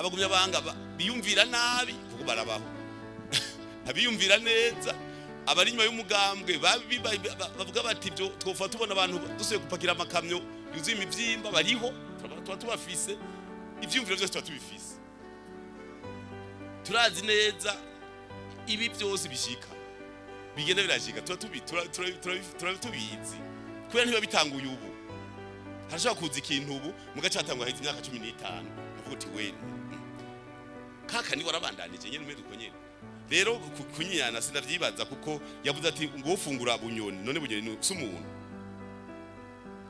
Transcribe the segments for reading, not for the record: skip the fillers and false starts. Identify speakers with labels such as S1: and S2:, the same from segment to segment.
S1: Abagumyabanga biyumvira nabi kuko barabaho, abiyumvira neza, abari inyuma y'umugambwe babi bavuga bati ibyo twofa tubona abantu dusuye gupakira amakamyo yuzuye imivyimba, bariho, tuba tubafise. Ivyiyumviro byose tuba tubifise, turazi neza ibi byose bishika, bigenda birashika, tuba tubizi kubera ntiba bitanguye ubu. Harashobora kuza ikintu ubu mugaca hatangwa haheze imyaka 15, uvuga uti we kaka ni warabandanije nyene umeze uko nyene. Rero kunyiyana sindavyibaza, kuko yavuze ati ngo ufungura Bunyoni, none Bunyoni si umuntu?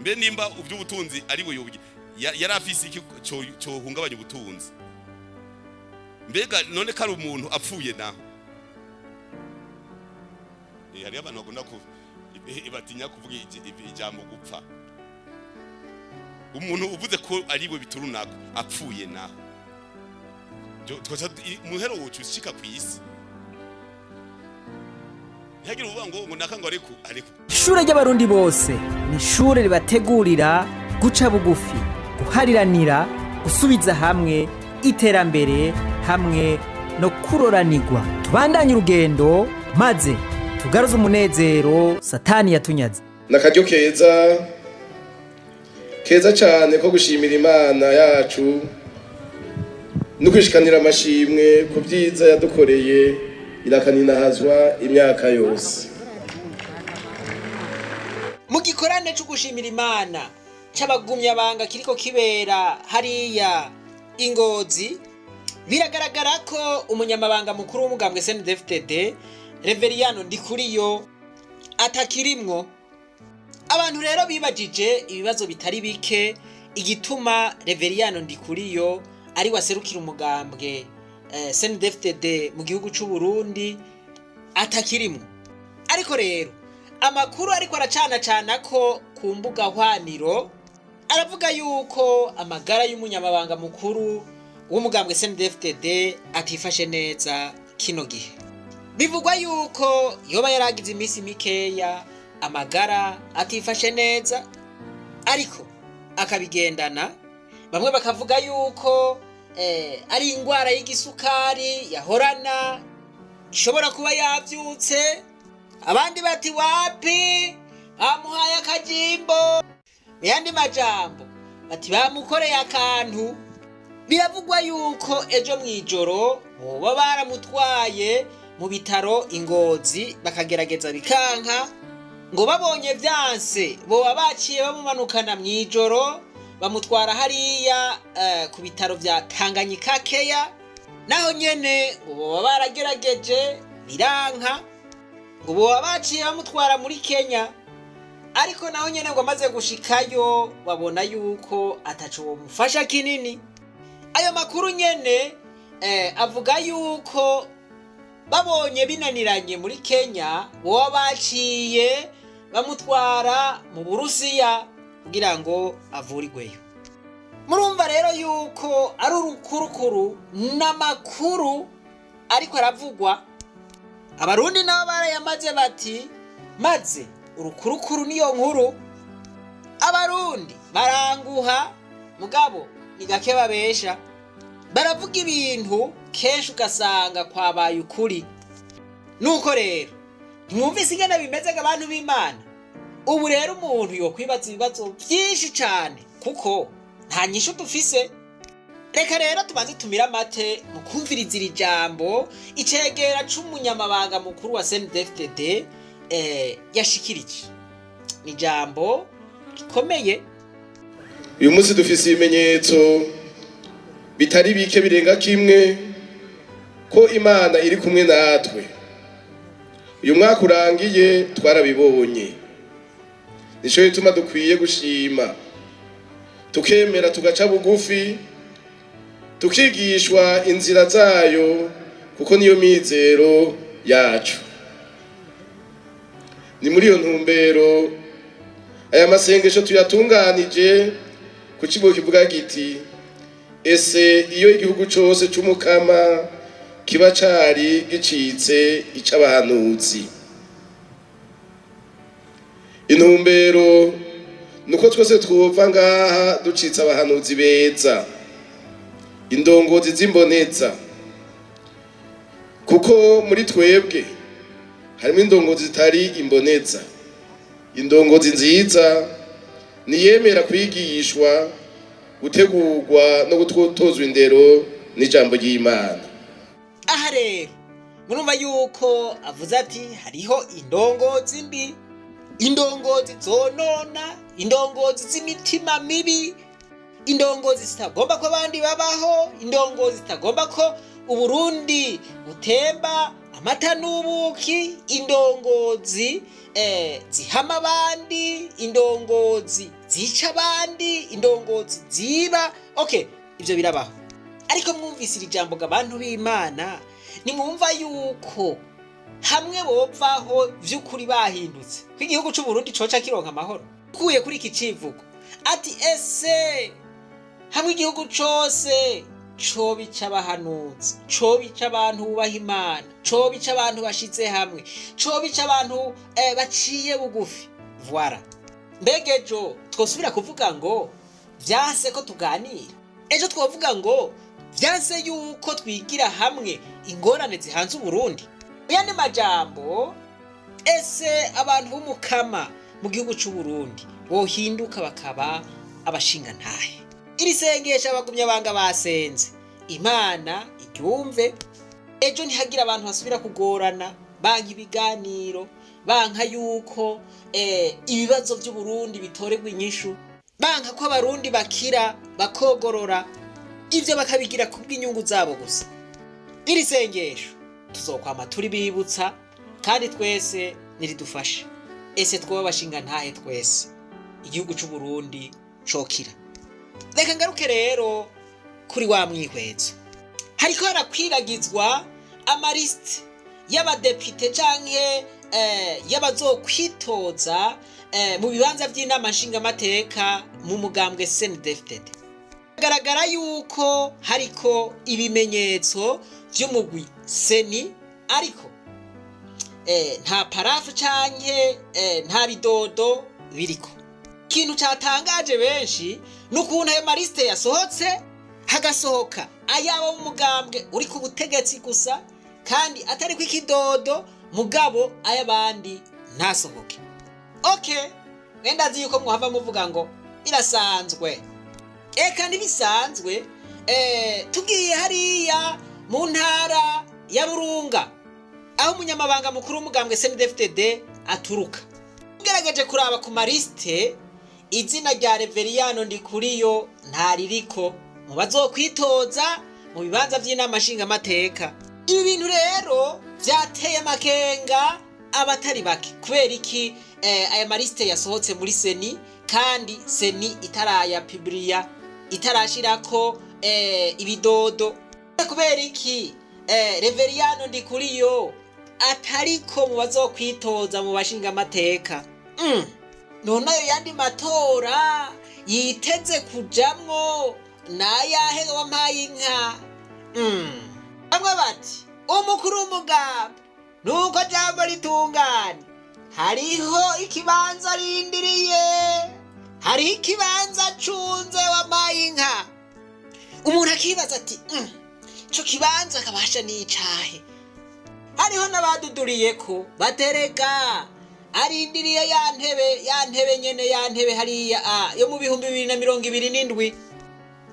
S1: Mbe nimba uvy'ubutunzi ari we yobugi yari afise iki cohungabanya ubutunzi? Mbega none ko ari umuntu apfuye naho? Hariyo abantu bakunda ku batinya kuvuga ijambo gupfa. Umuntu uvuze ko ari we biturunako apfuye naho, muhero wocu ushika kw'isi, ntihagire uvuga ngo naka ngo ariko ariko.
S2: Ishure ry'Abarundi bose ni ishure ribategurira guca bugufi, guhariranira, gusubiza hamwe, iterambere hamwe no kuroranirwa. Tubandanye urugendo maze tugaruze umunezero Satani yatunyaze.
S3: Ni akaryo keza keza cyane ko gushimira Imana yacu no kwishikanira amashimwe ku byiza yadukoreye, irakaninahazwa imyaka yose.
S4: Mu gikorane cyo gushimira Imana c'abagumyabanga kiriko kibera hariya Ingozi, biragaragara ko umunyamabanga mukuru w'umugambwe CNDD-FDD Reveriyano Ndikuriyo atakirimwo. Abantu rero bibajije ibibazo bitari bike igituma Reveriyano Ndikuriyo ari waserukira umugambwe CNDD-FDD mu gihugu c'u Burundi atakirimwo. Ariko rero amakuru ariko aracana cana ko ku mbuga hwaniro aravuga yuko amagara y'umunyamabanga mukuru w'umugambwe CNDD-FDD atifashe neza kino gihe. Bivugwa yuko yoba yaragize iminsi mikeya amagara atifashe neza, ariko akabigendana. Bamwe bakavuga yuko ari ingwara y'igisukari yahorana ishobora kuba yavyutse, abandi bati wapi, bamuhaye akajimbo. Mu yandi majambo bati bamukoreye akantu. Biravugwa yuko ejo mw'ijoro boba baramutwaye mu bitaro Ingozi, bakagerageza bikanka. Ngo babonye vyanse, boba baciye bamumanukana mw'ijoro, bamutwara hariya ku bitaro vya Tanganyika Keya. Naho nyene ngo boba baragerageje biranka. Ngo boba baciye bamutwara muri Kenya, ariko naho nyene ngo amaze gushikayo babona yuko ataco bomufasha kinini. Ayo makuru nyene avuga yuko babonye binaniranye muri Kenya, boba baciye bamutwara mu Burusiya kugira ngo avurirweyo. Murumva rero yuko ari urukurukuru n'amakuru ariko aravugwa. Abarundi nabo barayamaze bati maze urukurukuru niyo nkuru. Abarundi baranguha, mugabo ni gake babesha. Baravuga ibintu kenshi ugasanga kwabaye ukuri. Nuko rero ntimwumvise ingene bimeze ngo abantu b'Imana. Ubu rero umuntu yokwibaza ibibazo vyinshi cane kuko nta nyishu dufise. Reka rero tubanze tumire amate mu kumviriza iri jambo icegera c'umunyamabanga mukuru wa CNDD-FDD yashikirije. Ni ijambo rikomeye.
S3: Uyu munsi dufise ibimenyetso bitari bike birenga kimwe ko Imana iri kumwe natwe. Uyu mwaka urangiye twarabibonye. Nico gituma dukwiye gushima, tukemera, tugaca bugufi, tukigishwa inzira zayo, kuko niyo mizero yacu. Ni muri iyo ntumbero aya masengesho tuyatunganije ku kivugo kivuga giti: "Ese iyo igihugu cose c'Umukama kiba cari gicitse ic'abahanuzi?" Intumbero nuko twese twova ngaha ducitse abahanuzi beza. Indongozi z'imboneza, kuko muri twebwe harimo indongozi zitari imboneza. Indongozi nziza niyemera kwigishwa, gutegurwa no gutozwa indero n'ijambo ry'Imana.
S4: Aha rero murumva yuko avuze ati hariho indongozi mbi, indongozi zonona, indongozi z'imitima mibi, indongozi zitagomba ko abandi babaho, indongozi zitagomba ko Uburundi butemba amata n'ubuki, indongozi zihama abandi, indongozi zica abandi, indongozi ziba. Okay, ibyo birabaho. Ariko mwumvise iri jambo ngo abantu b'Imana, nimwumva yuko hamwe bopfaho vy'ukuri bahindutse, ko igihugu c'Uburundi coca kironka amahoro. Ukuye kuri iki civugo ati ese hamwe igihugu cose cobica abahanuzi, cobica abantu bubaha Imana, cobica abantu bashize hamwe, cobica abantu baciye bugufi. Voilà. Mbega ejo twosubira kuvuga ngo vyanse ko tuganira? Ejo twovuga ngo vyanse yuko twigira hamwe ingorane zihanze Uburundi? Yandi majambo, ese abantu b'umukama mu gihugu c'Uburundi bohinduka bakaba abashingantahe? Iri sengesho abagumya banga basenze, Imana iryumve. Ejo ntihagira abantu basubira kugorana, banka ibiganiro, banka yuko ibibazo by'Uburundi bitorerwa inyishu, banka ko Abarundi bakira bakogorora, ibyo bakabigira kubw'inyungu zabo gusa. Iri sengesho tuzokwama turi bibutsa, kandi twese niridufashe. Ese twoba abashinga ntahe twese, igihugu c'Uburundi cokira? Reka ngaruke rero kuri wa mwihwezo. Hariko harakwiragizwa amalisite y'abadepite canke y'abazokwitoza mu bibanza by'inama nshingamateka mu mugambwe CNDD-FDD. Garagara yuko hariko ibimenyetso vy'umugwi CENI, ariko nta paraphe canke nta bidodo biriko. Ikintu catangaje benshi ni ukuntu ayo malisite yasohotse, hagasohoka ayabo mugambwe uri ku butegetsi gusa, kandi atari ko ikidodo, mugabo ay'abandi ntasohoke. Okay, mwenda azi yuko muhava muvuga ngo birasanzwe. Eka ntibisanzwe. Tugiye hariya mu ntara ya Burunga, aho umunyamabanga mukuru w'umugambwe CNDD-FDD aturuka, ugerageje kuraba ku malisite, izina rya Reveriyano Ndikuriyo ntaririko mu bazokwitoza mu bibanza by'inama nshingamateka. Ibi bintu rero vyateye amakenga abatari bake. Kubera iki aya malisite yasohotse muri CENI, kandi CENI itarayapibiriya, itarashirako ibidodo? Kubera iki Reveriyano Ndikuriyo atariko mu bazokwitoza mu bashingamateka? None ayo yandi matora yiteze kujamwo nayahe wampaye inka? Bamwe bati umukuru w'umugambwe nuko jambo ritungane, hariho ikibanza arindiriye, hariho ikibanza acunze wampaye inka. Umuntu akibaza ati ico kibanza kabasha n'icahe? Hariho n'abaduduriye ko batereka arindiriye ya ntebe, ya ntebe nyene, ya ntebe hariya yo mu 2027.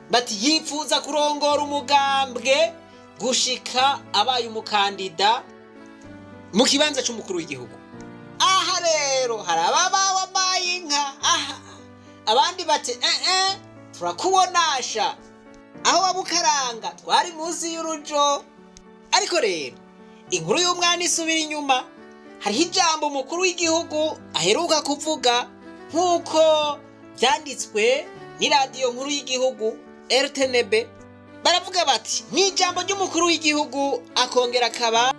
S4: Bati yipfuza kurongora umugambwe gushika abaye umukandida mu kibanza c'umukuru w'igihugu. Aha rero hari ababa wampaye inka. Aha abandi bati turakubonasha aho wabukaranga twari munsi y'urujo. Ariko rero inkuru y'umwana isubira inyuma. Hariho ijambo umukuru w'igihugu aheruka kuvuga, nk'uko byanditswe n'iradiyo nkuru y'igihugu RTNB. Baravuga bati ni ijambo ry'umukuru w'igihugu akongera akaba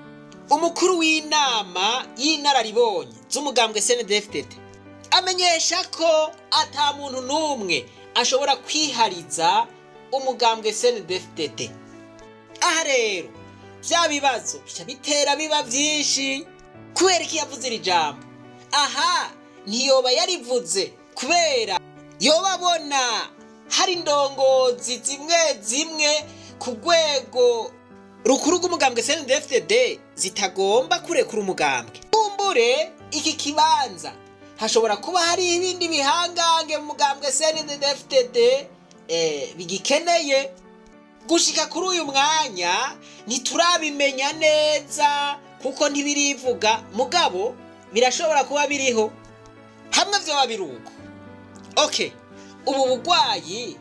S4: umukuru w'inama y'inararibonye z'umugambwe CNDD-FDD, amenyesha ko ata muntu n'umwe ashobora kwihariza umugambwe CNDD-FDD. Aha rero vya bibazo bica bitera biba vyinshi. Kubera iki yavuze iri jambo? Aha ntiyoba yarivuze kubera yoba abona hari indongozi zimwe zimwe ku rwego rukuru rw'umugambwe CNDD-FDD zitagomba kurekura umugambwe. Kumbure iki kibanza hashobora kuba hari ibindi bihangange mu mugambwe CNDD-FDD bigikeneye. Gushika kuri uyu mwanya ntiturabimenya neza kuko ntibirivuga, mugabo birashobora kuba biriho. Hamwe vyoba biri uko, okay, ubu bugwayi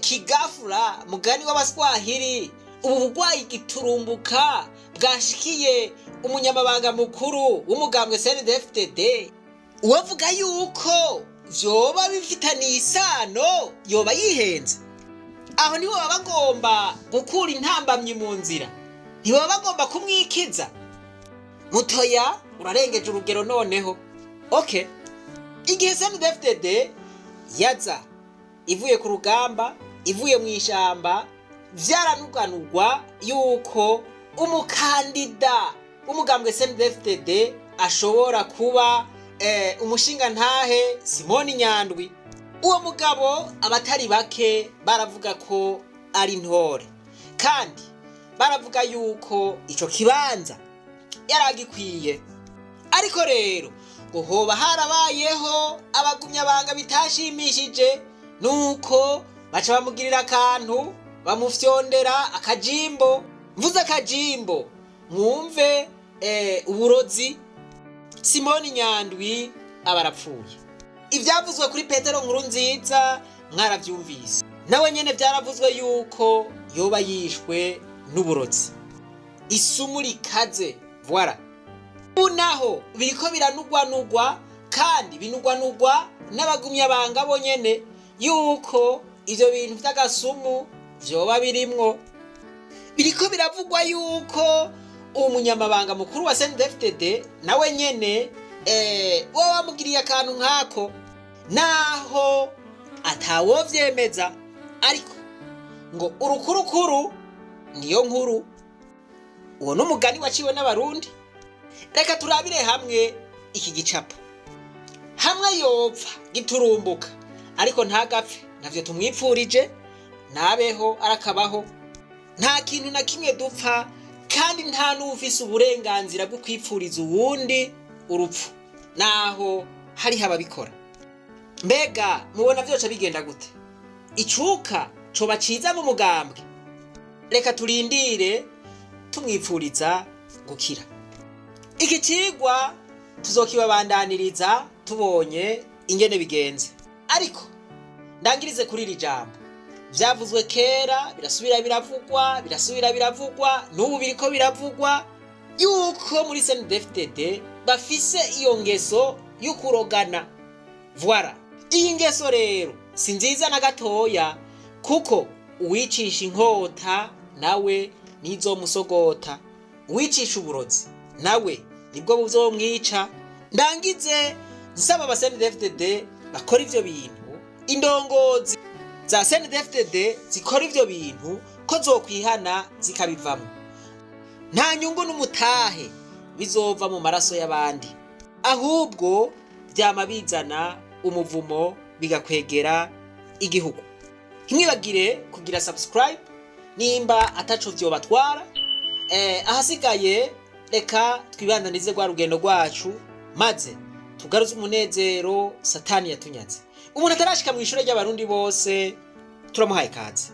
S4: kigafura, mugani w'Abaswahili, ubu bugwayi giturumbuka bwashikiye umunyamabanga mukuru w'umugambwe CNDD-FDD, uwavuga yuko vyoba bifitaniye isano yoba yihenze. Aho nibo baba bagomba gukura intambamyi mu nzira, ntibaba bagomba kumwikiza. Mutoya urarengeje urugero noneho. Okay, igihe CNDD-FDD yaza ivuye ku rugamba, ivuye mu ishamba, vyaranuganurwa yuko umukandida w'umugambwe CNDD-FDD ashobora kuba umushingantahe Simoni Nyandwi. Uwo mugabo abatari bake baravuga ko ari intore, kandi baravuga yuko ico kibanza yaragikwiye. Ariko rero ngo hoba harabayeho abagumyabanga bitashimishije, nuko baca bamugirira akantu, bamufyondera akajimbo. Mvuze akajimbo mwumve uburozi. Simoni Nyandwi aba arapfuye. Ivyavuzwe kuri Petero Nkurunziza mwaravyumvise, nawe nyene vyaravuzwe yuko yoba yishwe n'uburozi, isumu rikaze. Voilà. Ubu naho biriko biranugwanugwa, kandi binugwanugwa n'abagumyabanga bo nyene, yuko ivyo bintu vy'agasumu vyoba birimwo. Biriko biravugwa yuko umunyamabanga mukuru wa CNDD-FDD nawe nyene wowe wamugiriye akantu nk'ako, naho atawovyemeza, ariko ngo urukurukuru niyo nkuru. Uwo n'umugani waciwe n'Abarundi. Reka turabire hamwe iki gicapo. Hamwe yopfa giturumbuka, ariko ntagapfe, ntavyo tumwipfurije, nabeho arakabaho. Nta kintu na kimwe dupfa, kandi nta n'uwufise uburenganzira bwo kwipfuriza uwundi urupfu, naho hariho ababikora. Mbega mubona vyoca bigenda gute? Icuka coba ciza mu mugambwe? Reka turindire, tumwipfuriza gukira. Iki cigwa tuzokibabandaniriza tubonye ingene bigenze, ariko ndangirize kuri iri jambo. Vyavuzwe kera, birasubira biravugwa, birasubira biravugwa, n'ubu biriko biravugwa yuko muri CNDD-FDD bafise iyo ngeso y'ukurogana. Voilà. Iyi ngeso rero si nziza na gatoya, kuko uwicisha inkota nawe nizomusogota, uwicisha uburozi nawe nibwo buzomwica. Ndangize nsaba aba CNDD-FDD bakora ivyo bintu, indongozi za CNDD-FDD zikora ivyo bintu, ko zokwihana zikabivamwo. Nta nyungu n'umutahe bizova mu maraso y'abandi, ahubwo vyama bizana umuvumo, bigakwegera igihugu. Ntimwibagire kugira subscribe nimba ataco vyobatwara. Ahasigaye reka twibandanize rwa rugendo rwacu, maze tugaruze umunezero Satani yatunyaze. Umuntu atarashika mu ishure ry'Abarundi bose, turamuhaye ikaze.